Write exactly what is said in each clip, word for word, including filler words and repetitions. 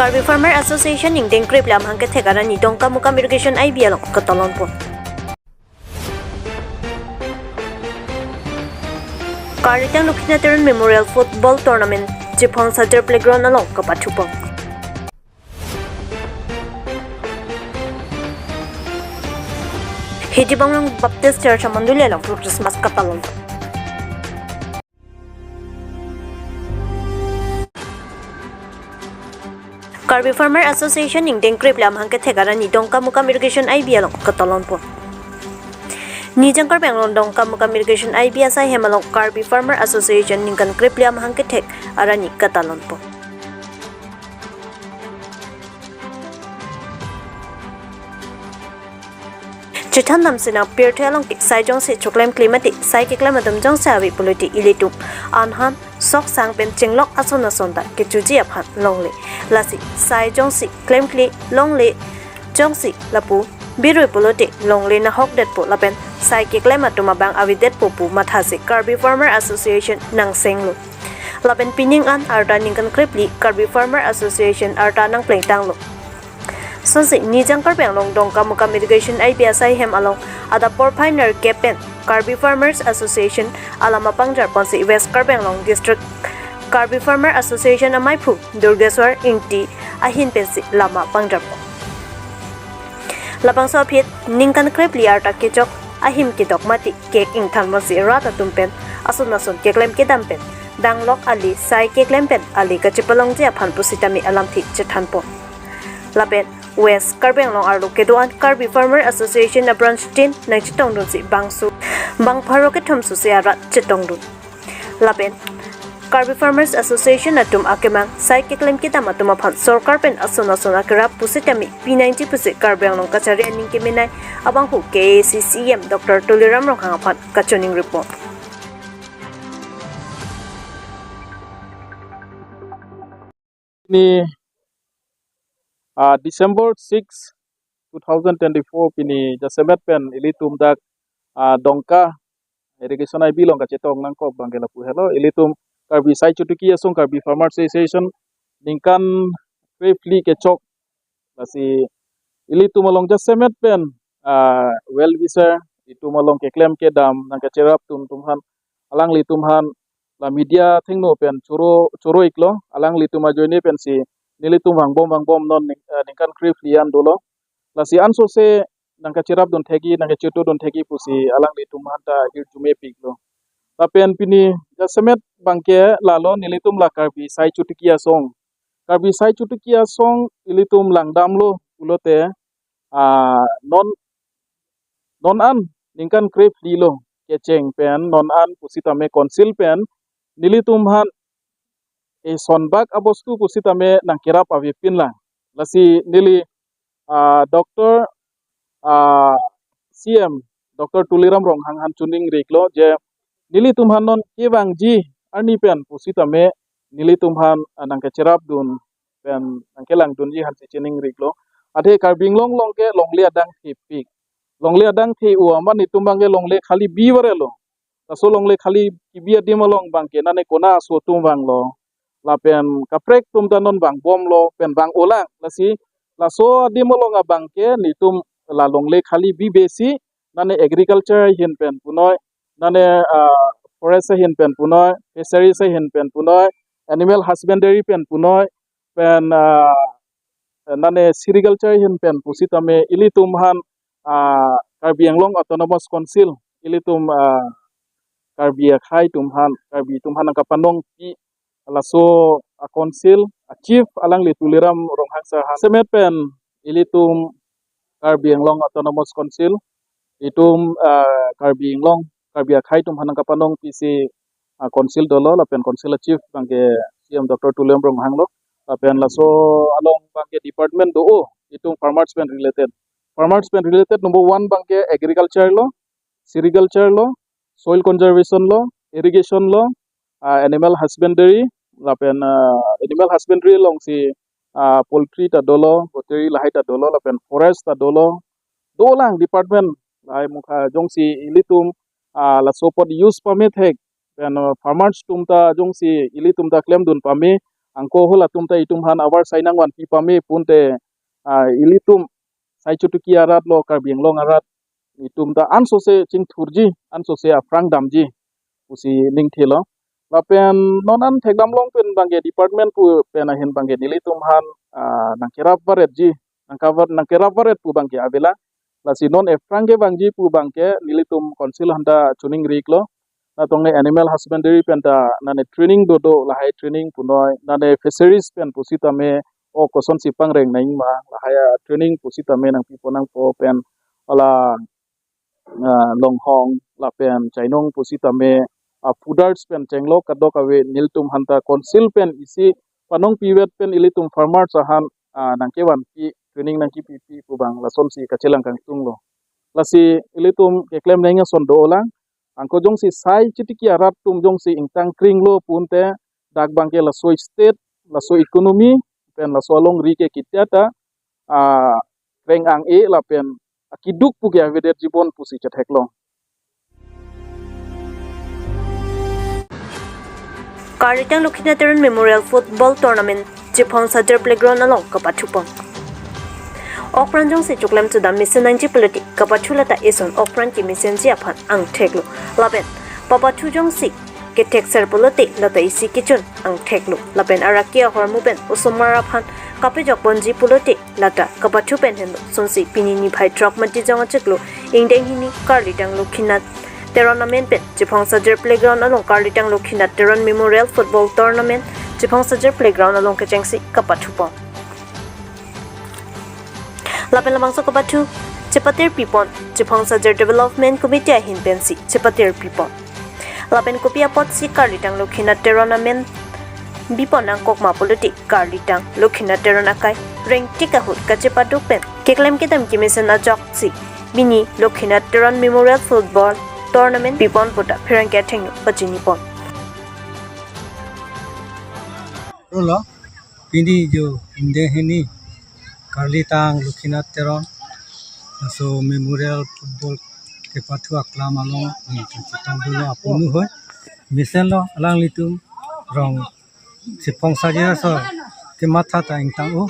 Karbi Farmer Association ingdeng krip le amahang kethek arani Dongkamukam Irrigation I B along katalon pon. Karitang Lokhinat Teron Memorial Football Tournament Chiphong Sajar Playground along kapathu pon. Hidi Bangrong Baptist Church amanduli along Christmas katalon. Karbi Farmer Association ingdeng krip le amahang kethek arani Dongkamukam Irrigation I B along katalon pon. Nijang Karbi Anglong Dongkamukam Irrigation I B asai hem along Karbi Farmer Association ningkan krip le amahang kethek arani katalon pon. Chethan dam sinang pirthe along ke sai jongsi choklem kle mate sai keklem atum jongsi ave pulote ilitum anhan sok sang pen chenglok ason ason ta kechoji aphan longle. Lasi sai jongsi klemkle longle jongsi lapu birui pulote longle nahok detpo lapen sai keklem atum abang avedetpo pu mathasi Karbi Farmer Association nangsenglo. Lapen pining an arta ningkan krip le Karbi Farmer Association arta nangplengtanglo. Sonsi Nijang Karbi Anglong Dongkamukam Irrigation I B asai hem along adap porphai nerkep pen Karbi Farmers Association alam apangjar ponsi West Karbi Anglong District Karbi Farmer Association amaiphu Durgeswar Ingti ahin pensi lama pangjar pon. Labangso aphi ningkan krip le arta kechok ahim kedok mate kek ingthan ponsi rat atum pen ason ason keklem kedam pen danglok ale sai keklem pen ale kachepalongji aphan pusitame alamthe chethan pon. Lapen West Karbi Anglong arlo kedo-an Karbi Farmer Association a branch tin nangchetongdunsi bangso bang pharo kethom sose arat chetongdun. Lapen Karbi Farmers Association atum akemang sai keklem kedam atum aphan sorkar pen ason ason akerap pusitame pinangji pusi Karbi Anglong kachari aning kemenei abangphu K A A C C E M Doctor Tuliram Ronghang aphan kachiningri pon. Pini, ah, December six, two thousand twenty-four pini jasemet pen ilitum dak, ah, Dongka Irrigation I B along kachetong nangkok abangke lapu helo. Ilitum Karbi Sai Chotiki Asong Karbi Farmer Association ningkan krip le kechok. Lasi ilitum along jasemet pen, ah, well wisher, itum along keklem kedam nangkacherapdun atum aphan, alanglitum aphan la media athengno pen choro choro iklo, alanglitum ajoine pensi nelitum vangbom vangbom non ning-, eh, ningkan krip le an dolo. Lasi ansose nangkacherapdun thekji, nangkachetongdun thekji pusi alanglitum aphan ta hirjume piklo. Lapen pini jasemet abangke lalo nelitum la Karbi Sai Chotiki Asong. Karbi Sai Chotiki Asong ilitum langdamlo pulote, ah, non non an ningkan krip le lo kecheng pen non an pusitame council pen nelitum aphan esonbak abostu pusitame nangkerap avepin lang. Lasi neli, ah, Doctor, ah, C M Doctor Tuliram Ronghang aphan chiningri iklo je nelitum aphan non kevangji arni pen pusitame nelitum aphan, ah, nangkacherapdun pen nangkelangdunji aphansi chiningri iklo. Athe Karbi Anglong along ke longle adang thepik. Longle adang the-o amat netum abangke longle khali bi varelo. Laso longle khali kebi adim along abangke nane kona aso atum vanglo. Lapen kaprek atum ta non vangbomlo pen vang-o lang. Lasi laso adim along abangke netum la longle khali bi besi nane agriculture ahin pen punoi, nane, ah, forest ahin pen punoi, fisheries ahin pen punoi, animal husbandry pen punoi, pen, ah, nane sericulture ahin pen pusitame ilitum aphan, ah, Karbi Anglong Autonomous Council, ilitum, ah, Karbi akhei atum aphan, Karbi atum aphan nangkapanongpi laso a-council a-chief alangli Tuliram Ronghang sir aphan. Jasemet pen ilitum Karbi Anglong Autonomous Council, itum, ah, Karbi Anglong, Karbi akhei atum aphan nangkapanongpisi, ah, council dolo, lapen council a-chief abangke C M Doctor Tuliram Ronghang lo, lapen laso along abangke department do-o, itum farmers pen related. Farmers pen related number one abangke agriculture lo, sericulture lo, soil conservation lo, irrigation lo, ah, animal husbandry, lapen, ah, animal husbandry alongsi, ah, poultry ta dolo, poultry lahai ta dolo, lapen forest ta dolo, dolang department lahai mukha jongsi ilitum, ah, laso apot use pame thek, pen, ah, farmers atum ta jongsi ilitum ta klemdun pame, Anke halatum ta itum aphan avar sai nangvanpi pame pu te, ah, ilitum sai Chotiki arat lo, Karbi Anglong arat, itum ta ansose chingthurji, ansose aphrang damji pusi ning thelo. Lapen non an thekdam long pen abangke department pu pen ahin abangke nelitum aphan, ah, nangkerap varetji, nangkavar nangkerap varet pu abangke avelang. Lasi non aphrang kevangji pu abangke nelitum council aphanta choningri-iklo. Natong ne animal husbandry pen ta nane training dodo, lahai training punoi, nane fisheries pen pusitame ok kosonsi pangreng nangji ma, lahai a training pusitame nangpipo nangpo pen hala, ah, longhong lapen chainong pusitame, ah, fooders pen chenglok kadokave nelitum aphanta council pen isi panongpivet pen ilitum farmers aphan, ah, nangkevanpi, training nangkepipi pu abang lasonsi kachelang kangtunglo. Lasi ilitum keklem nangji ason dolang. Anke jongsi sai Chotiki arat atum jongsi ingtang kringlo pu te, dak abangke laso state, laso economy pen laso alongri ke kitya ta, ah, reng ang-e lapen akeduk pu ke avedetji bon pusi chetheklong. Karlitang Lokinath Teron Memorial Football Tournament Chiphong Sajar Playground along kapathupon. Okpran jongsi choklem chodam mesen nangji pulote kapathu lata eson okpran kemesenji aphan angtheklo. Lapen papathu jongsi kethekser pulote lata isi kechun angtheklo. Lapen araki ahormu pen osomar aphan kapejokponji pulote lata kapathu pen henlo. Sonsi pini niphai throk Matijong achiklo ingdeng hini Karlitang Lokinath Teron amen pen Chiphong Sajar Playground along Karlitang Lokinath Teron Memorial Football Tournament Chiphong Sajar Playground along kechengsi kapathupon. Lapen labangso kapathu chepatir pipon Chiphong Sajar Development Committee ahin pensi chepatir pipon. Lapen kopi apotsi Karlitang Lokinath Teron amen bipon nangkok ma pulote Karlitang Lokinath Teron akai rengtik ahut kachepaduk pen keklem kedam kemesen ajoksi pini Lokinath Teron Memorial Football Tournament bipon puta pherangke athengno pachinipon. Rolo, pini jo ingdeng hini Karlitang Lokinath Teron laso Memorial Football kepathu aklam along, hmm, chetong dolo apunu hoi. Mesenlo alanglitum rong Chiphong Sajar aso kematha ta ingtang-o,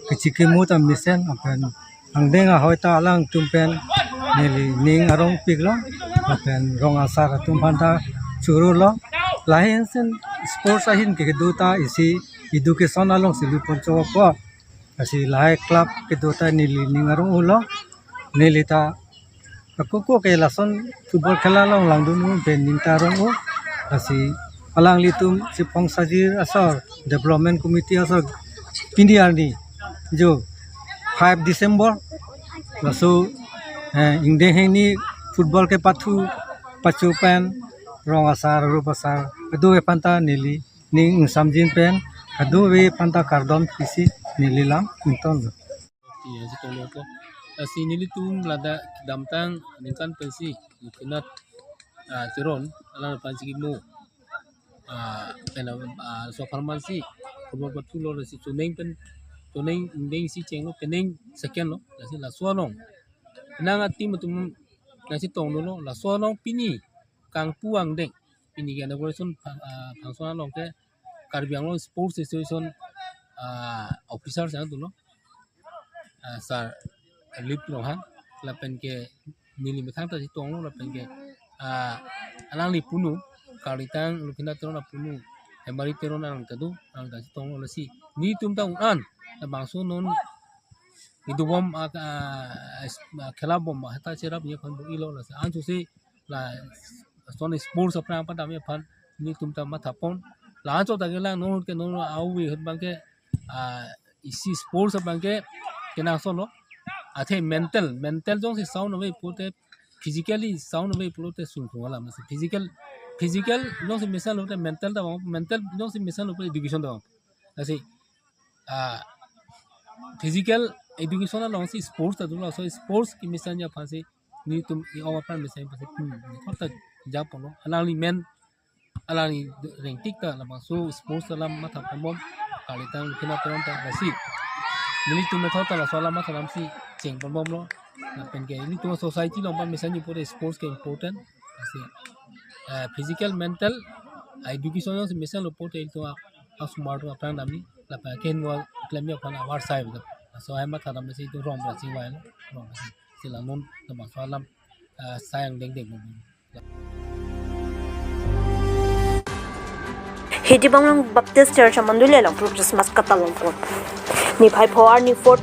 kechikimo ta mesen, lapen angdeng ahoi ta alangtum pen neli ning arongpiklo, lapen rong asar atum aphanta chorolo. Lahai ahin sports ahin kedo ta isi education alongsi lutpon chokpo. Lasi lahai club kedo ta neli ning arong-olo. Neli ta akoko ke lason football khela along langdun-o pen ning ta arong-o. Lasi alanglitum Chiphong Sajar asor Development Committee asor pini arni jo five December laso, eh, ingdeng hini football kepathu pacho pen rong asar, rup asar kedo aphanta neli ning ingsamjin pen kadokave aphanta kardom pisi neli lam ingtonlo. Iya, si tong lo ko. Lasi nelitum ladak damtang ningkan pensi Lokinath, ah, Teron alang pensi kimo, ah, pen, ah, so pharman si football pathu lo, lasi choneng pen, choneng ingdeng isi chenglo, penang second lo, lasi laso along nang a-team atum nangchetong dolo, laso along pini kangpu angdeng pini ke inauguration pha-, ah, function along ke Karbi Anglong Sports Association, ah, officer sang dolo, ah, Sir Lip Ronghang, lapen ke neli methang ta chetonglo, lapen ke, ah, alangli apunu, Karlitang Lokinath Teron apunu, Hemari Teron alang kedo, alang ta chetonglo. Lasi nelitum ta un-an labangso non kedobom, ah, ah, es-, ah, khela bom, ah, ta cherap ni aphan bo-ilo, lasi ansose lason sports aphrang padam aphan nelitum ta mathapon. La anchot ta kelang, non ke non awi hut abangke, ah, isi sports abangke kenangsotlo. Athe mental, mental jongsi sound ave pulote, physically sound ave pulote sung sung alam si. Physical, physical jongsi mesen lote mental ta vang, mental jongsi mesen lote education ta vang. Lasi, ah, physical education alongsi sports ta dolo, laso sports kemesenji aphansi nelitum i-ong aphan mesen aphansi, hmm, ni kota japolo. Alangli men, alangli rengtik ta labangso sports alam mathapon bom, Karlitang Lokinath Teron ta, lasi nelitum methot ta laso alam matha alamsi chengpon bomlo. Lapen ke nelitum society along pa mesenji pulote sports ke important. Lasi, eh, physical, mental, education alongsi mesenlo pulote ilitum a Asomar atum aphrang damji, lapen aken mo klem yo aphan avar sai bedo. So hai matha dam si tu rong berasi vai lo, rong berasi. Si la non teman so alam, ah, sayang dengdeng mo. Hidibonglong Baptist Church amondoli along pre-Christmas katalon pon. Niphai pho arni fourth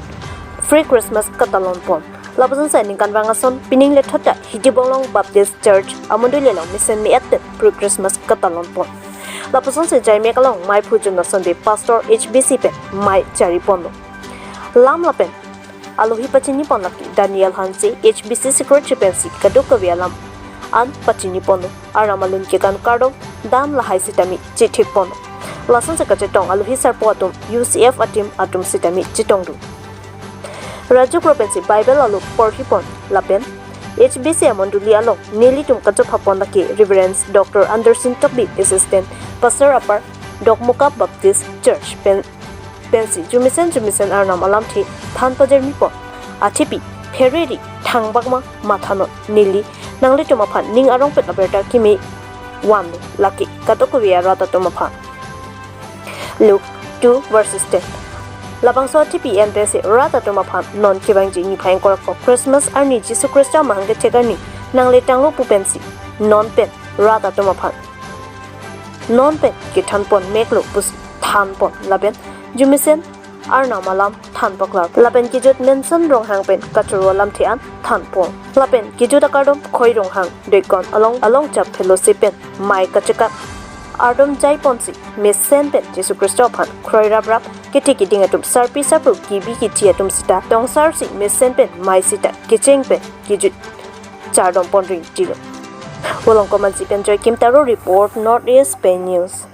pre-Christmas katalon pon. Lapuson si ningkan vang ason pining lethot ta Hidibonglong Baptist Church amondoli along mesen me-et pen pre-Christmas katalon pon. Lapuson si jaimek along mei phujun ason de Pastor H B C pen mei chari ponlo. Lam lapen alohi pachini pon lake Daniel Hanse, H B C Secretary pensi kadokave alam an pachini ponlo. Arnam alun kekan kardom dan lahai sitame chithip ponlo. Lason si kachetong alohi sarpo atum U C F a-team atum sitame chetong do. Raju Kro pensi Bible alo porhi pon lapen H B C amondoli along nelitum kachepha pon lake Reverend Doctor Anderson Tokbi, Assistant Pastor Upper Dokmoka Baptist Church pen pensi jumesen jumesen Arnam alamthe than pajirmi pon. Athipi pherere thangbak ma mathanon, neli nanglitum aphan ning arong pet abirta keme vanlo lake kadokave arat atum aphan. Luke two verses ten. Labangso athipi en pensi rat atum aphan non kevangji niphai ingkoi ra kre Christmas arni Jisu Khristo amahang kethek arni nangle tanglo pu pensi non pen rat atum aphan non pen kethan pon meklo pusi than pon lapen jumesen Arnam alam than paklar lapen kejut Menson Ronghang pen kachoro alamthe an than pon lapen kejut akardom Khoi Ronghang Deacon along Alongchap Fellowship pen mei kachekat ardom jai ponsi mesen pen Jisu Khristo aphan kroi raprap kethe keding atum sarpi sarpo kebi kethe atum sita tongsarsi mesen pen mei sita kecheng pen kejut chardom pon ring tilo. Volongkom ansi pen Joy Kim Taro report, North East Pei News.